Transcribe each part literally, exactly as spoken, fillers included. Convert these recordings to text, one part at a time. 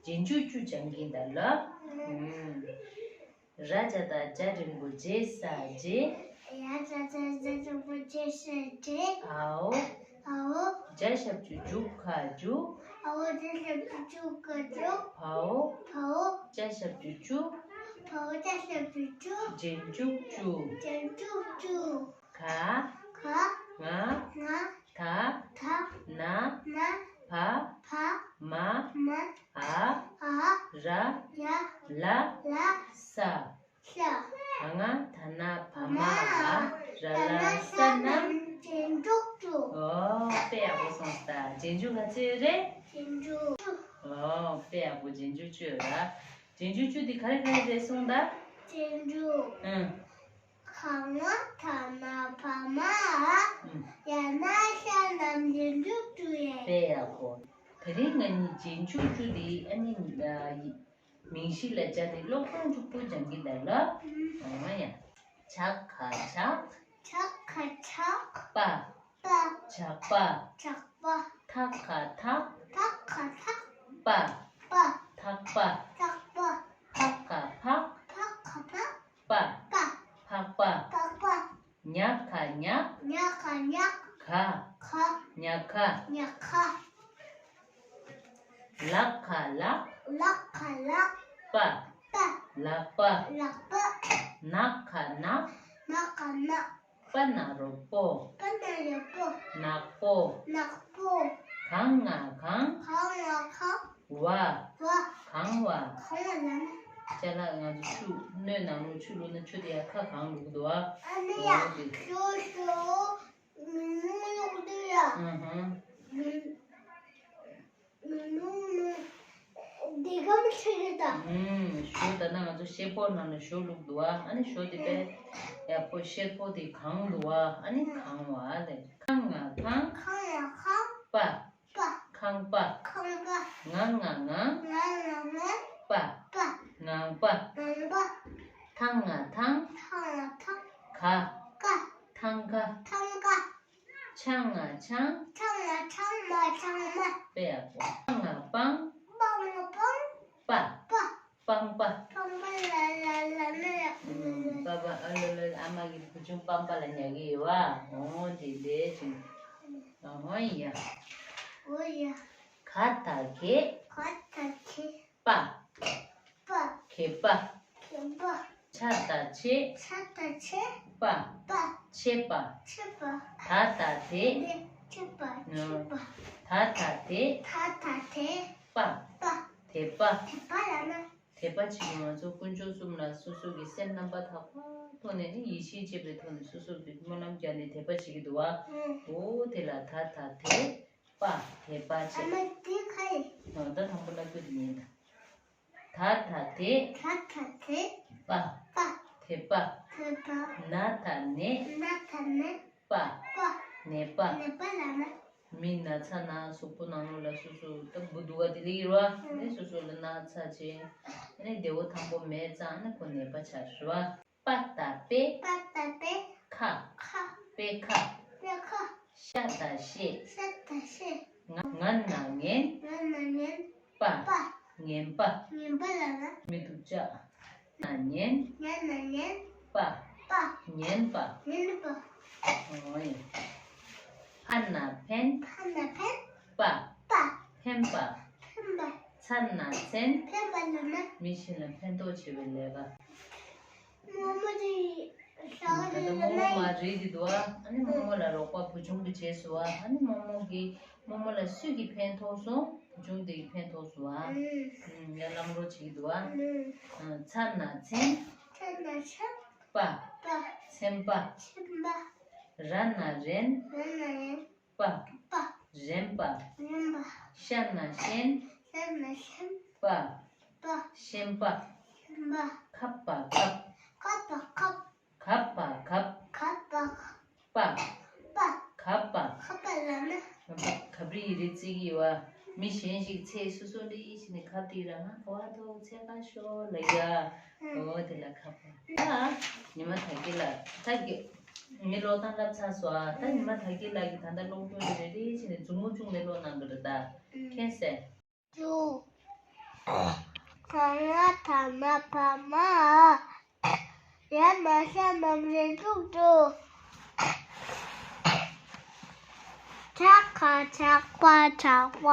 རྗེས་འཇུག་བཅུ་སྦྱང་གིན་ད་ལ། ཨུམ། ར་ཇ་བཏགས་རྒྱ་འགྲེང་བུ་རྗེ་ས་རྗེས། ཡ་ཇ་བཏགས་ཡ་འགྲེང་བུ་རྗེ་ས་རྗེས། འའོ། འའོ། ཇ་ཞབས་ཀྱུ་ཇུ་ག་ཇུ། འའོ་ཇ་ཞབས་ཀྱུ་ཇུ་ག་ཇུ། བའོ། བའོ། ཅ་ཞབས་ཀྱུ་ཅུ། བའོ་ཅ་ཞབས་ཀྱུ་ཅུ། རྗེས་འཇུག་བཅུ། རྗེས་འཇུག་བཅུ། ག་ག་ང་ང་ད་ད་ན་ན་བ་བ་མ་མ་འ་འ་ར་ཡ་ལ་ལ་ས། ཤ། ག་ང་ད་ན་བ་མ་འ་ར་ལ་ས་རྣམས། རྗེས་འཇུག་བཅུ། ཨོ། དཔེ་ཡག་པོ་སོང་ས། རྗེས་འཇུག་ག་ཚོད་ཡོད་རེད། རྗེས་འཇུག་བཅུ། ཨོ། དཔེ་ཡག་པོ། རྗེས་འཇུག་བཅུ་ཡོད་ར། རྗེས་འཇུག་བཅུ་དེ་ག་རེ་ག་རེ་རེད་སོང་ད། རྗེས་འཇུག་ཨང་། ག་ང་ད་ན་བ་མ་འ་ཨང་། ཡ་ན་ཤ་རྣམས་རྗེས་འཇུག་བཅུ་ཡིན། དཔེ་ཡག་པོ། དེ་རིང་ང་གཉིས་རྗེས་འཇུག་བཅུ་དེ་ཨ་ནི། མིང་གཞི་ལ་སྦྱར་ཏེ་ཀློག་སྟངས་གཅིག་པུ་སྦྱང་གི་འདུག་ལ། ཨང་ཡ། ཇ་ག་ཇག་ཇ་ག་ཇག་པ། པ། ཇག་པ། ཇག་པ། ཐ་ག་ཐག་ཐ་ག་ཐག་པ། པ། ཐག་པ། ཐག་པ། ཕ་ག་ཕག་ཕ་ག་ཕག་པ། པ། ཕག་པ། ཕག་པ། ཉ་ག་ཉག་ཉ་ག་ཉག་ག་ག་ཉ་ག་ཉ་ག་ལ་ག་ལག་ལ་ག་ལག་པ། པ། ལག་པ། ལག་པ། ན་ག་ནག་ན་ག་ནག་པ་ན་རོ་པོ། པ་ན་རོ་པོ། ནག་པོ། ནག་པོ། ག་ང་གང་། ག་ང་གང་། བ། བ། གང་བ། གང་བ་ལ་ན། ཅ་ལག་ང་ཚོ་ཆུ་སྣོད་ནང་ལོགས་ཆུ་བླུགས་ན་ཆུ་དེ་ཡར་ཁ་གང་བླུགས་འདུག་ཨ། ཨ་ནི་ཡ། འོ་དེ། ཞོ་ཞོ། མི་ནུ་བླུགས་འདུག་ཡ། ཨུ་ཧུ། མི་མི་ནུ་ནུ། འདི་ག་མི་ཆེ་གི་ད། ཨུམ། ཞོ་ད་ན་ང་ཚོ་ཤེལ་ཕོར་ནང་ལ་ཞོ་བླུགས་འདུག་ཨ། ཨ་ནི་ཞོ་དེ་དཔེ་ཡག་པོ་ཤེལ་ཕོར་དེ་གང་འདུག་ཨ། ཨ་ནི་གང་བ་ལས། ག་ང་གང་། ག་ང་གང་། པ། པ། ཁང་པ། ཁང་པ། ང་ང་ངང་། ང་ང་ངང་། པ། པ། ངང་པ། ངང་པ། ཐ་ང་ཐང་། ཐ་ང་ཐང་། ག། ག། ཐང་ག་ཐང་ག་ཆ་ང་ཆང་། ཆ་ང་ཆང་། མ་ཆང་མ། དཔེ་ཡག་པོ། པ་ང་པང་། པ་ང་པང་། པ། པ། སྤང་པ། སྤང་པ་ལ་ལ་ལ་ན་ཡ། ཨུམ། པ་པ་ཨ་ལོ་ལོ་ཨ་མ་གི་བུ་ཆུང་སྤང་པ་ལ་ཉལ་གི་ཡོད་བ། འོ་དེ་འདྲས་བྱུང་། འོ་ཡ། འོ་ཡ། ག་ད་གད། ག་ད་གད། པ། པ། གད་པ། གད་པ། ཆ་ད་ཆད། ཆ་ད་ཆད། པ། པ། ཆད་པ། ཆད་པ། ད་ད་དད། དད། ཆད་པ། ཆད་པ། ད་ད་དད། ད་ད་དད། པ། པ། དད་པ། དད་པ་ལ་ན། དད་པ་བྱེད་ཀྱི། ང་ཚོ་དཀོན་མཆོག་གསུམ་ལ་སོ་སོ་གི་སེམས་རྣམ་པར་དག་པ་ཐོག་ནས་ནི་ཡིད་ཆེས་བྱེད་པའི་ཐོག་ནས་སོ་སོ་གི་སྨོན་ལམ་བརྒྱབ་ནས་དད་པ་བྱེད་ཀྱི་འདུག་བ། ཨུམ། འོ་དེ་ལ་ད་ད་དད། པ། དད་པ་བྱེད། ཨ་མ་དེ་ག་ཡིན། ཨ། ད་དང་པོ་ལ་བསྐུལ་དེ་ཉན་ད། ད་ད་དད། ད་ད་དད། པ། པ། དད་པ། དད་པ། ན་ད་ནད། ན་ད་ནད། པ། པ། ནད་པ། ནད་པ་ལ་ན། མི་ན་ཚ་ན་གཟུགས་པོ་ནང་ལོགས་ལ་སོ་སོ་ད་འབུ་དུག་ག་དེ་ལས་ཡིན་ར། ཨུམ། ནི་སོ་སོ་ལ་ན་ཚ་བྱས། ནི་བདེ་བོ་ཐང་པོ་མེད་ཙང་ནི་ཁོ་ནད་པ་ཆགས་རེད་བ། པ་ད་པད། པ་ད་པད། ཁ། ཁ། པད་ཁ། པད་ཁ། ཤ་ད་ཤད། ཤ་ད་ཤད། ང་ང་ན་ངན། ང་ན་ངན། པ། པ། ངན་པ། ངན་པ་ལ་ན། མི་སྡུག་ཅག་ན་ཉན། ང་ན་ཉན། པ། པ། ཉན་པ། ཉན་པ། འོ་ཡ། ཕ་ན་ཕན། ཕ་ན་ཕན། པ། པ། ཕན་པ། ཕན་པ། ཚ་ན་ཚན། ཚན་པ་ལ་ན། མི་གཞན་ལ་ཕན་ཐོགས་བྱེད་པའི་ལས་ཀ། རྨོ་མོ་དེ་ཟ་གི་ད་ལྟ་རྨོ་མོ་མ་རེད་ཀྱི་འདུག་ཨ། ཨ་ནི་རྨོ་མོ་ལ་རོགས་པ་བུ་ཆུང་གིས་བྱས་སོང་ཨ། ཨ་ནི་རྨོ་མོ་གིས་རྨོ་མོ་ལ་སུས་ཀྱིས་ཕན་ཐོགས་སོང་། བུ་ཆུང་དེ་གིས་ཕན་ཐོགས་སོང་ཨ། ཨུམ། ཡ་ལམ་རོགས་བྱེད་ཀྱི་འདུག་ཨ། ཨུམ། ཚ་ན་ཚན། ཚ་ན་ཚན། པ། པ། ཚན་པ། ཚན་པ། ར་ན་རན། ར་ན་རན། པ། པ། རན་པ། རན་པ། ཤ་ན་ཤན། ཤ་ན་ཤན། པ། པ། ཤན་པ། ཤན་པ། ཁ་པ་ཁབ། ཁ་པ་ཁབ། ག་པ་གབ། ག་པ་གབ། པ། པ། ག་པ། ག་པ་ལ་ན། ག་པ་རི་ཡི་རི་བརྩི་གི་ཡོད་བ། མི་གཞན་ཞིག་ཚེ་སོ་སོ་འདྲ་ཡིན་ཞིག་ནས་ཁ་བརྡིག་ར་ང་ག་བ་ཐོག་ཚེ་ཁ་ཤོ་ལ་ཡ། ཨུམ། འོ་དེ་ལ་ཁ་པ། ད་ཉི་མ་དག་གི་ལ་ད་གི་ངའི་ཀློག་སྟངས་བསླབ་ཚར་སོང་ཨ། ད་ཉི་མ་དག་གི་ལ་གི་ད་ལྟ་ཀློག་སྐྱོར་རེ་རེ་བྱས་ནས་མཛུབ་མོ་བཙུགས་ནས་ཀློག་གནང་གི་རེད་ད། ཨུམ། མཁྱེན་སོང་། ཅུ། མ་ཕ་མ། ཡ་མ་ཤ་མམ་རེ་དྲུག་དྲུག་ཆ་ཁ་ཆག་པ་ཆག་པ།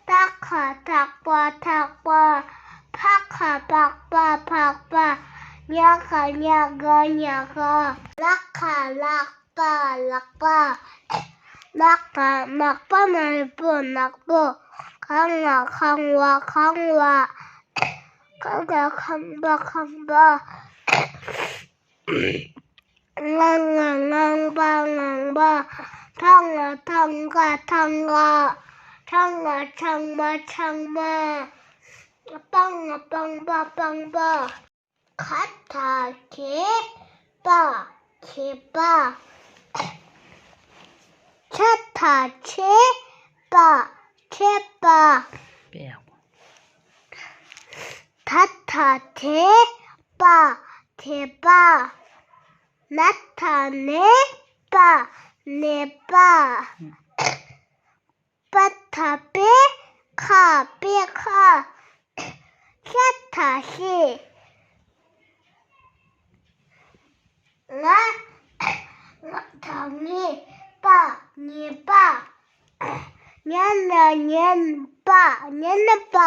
ཏ་ཁ་ཏག་པ་ཐག་པ། ཕ་ཁ་པག་པ་ཕག་པ། ཉ་ཁ་ཉག་ག་ཉག་ག་ལ་ཁ་ལག་པ་ལག་པ། ནག་པ་ནག་པ་ནག་པོ་ནག་པོ། ཁང་བ་ཁང་བ་ཁང་བ། ཁང་ག་ཁང་པ་ཁང་པ། ང་ང་ངང་པ་ངང་པ། ཐང་ང་ཐང་ག་ཐང་ག་ཐང་ང་ཆང་མ་ཆང་མ། པང་ང་པང་པ་པང་པ། ཁ་ཐ་ཁེ་པ་ཁེ་པ། ཆ་ཐ་ཆེ་པ་ཆེ་པ། དཔེ་ཡག་པོ། ད་ཐ་དེ་པ་དེ་པ། ན་ཐ་ནེ་པ་ནེ་པ། པ་ཐ་པེ་ཁ་པེ་ཁ། ཤ་ཐ་ཤེ། ང་ང་ཐ་ངེ་པ་ངེ་པ། ཉ་ན་ཉན་པ་ཉན་པ།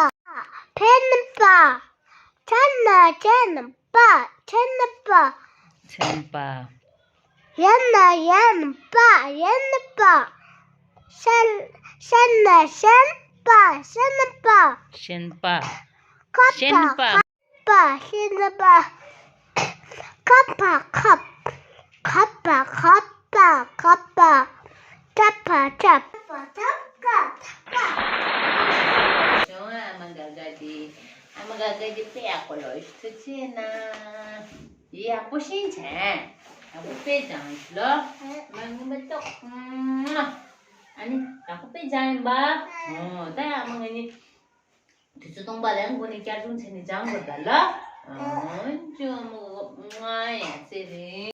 ཕན་པ། ཆ་ན་ཆན་པ་ཆན་པ། ཚན་པ། ཡ་ན་ཡན་པ་ཡན་པ། ཤ་ཤ་ན་ཤན་པ་ཤན་པ། ཤན་པ། ཁ་ཤན་པ། པ་ཤན་པ། ཁ་པ་ཁབ། ཁ་པ་ཁ་པ་ཁ་པ། ཁ་པ་ཁབ། ཁ་པ་ཁབ། ཁ་པ་ཁབ། བྱུང་ཨ་མ་དགའ་དགའ་དེ། ཨ་མ་དགའ་དགའ་དེ་དཔེ་ཡག་པོ་ལོ་ཞིག་ཐུགས་ཆེ་ན། ཡི་ཡག་པོ་ཤེས་བྱས། ཡག་པོ་དཔེ་སྦྱང་ཞུ་ལོ། མ་ངུ་མ་ཏོག་ཨ་ནི་ཡག་པོ་དཔེ་སྦྱང་ཡིན་པ། ཨོ་ད་ཡག་མ་ང་ནི། དུས་ཚོད་སྟོང་པ་ལ་མགོ་ནས་བསྐྱར་སྦྱོང་བྱས་ནས་སྦྱང་དགོས་ད་ལ། ཨང་ཅོ་མོ་ང་ཡ་ཚེ་རིང་།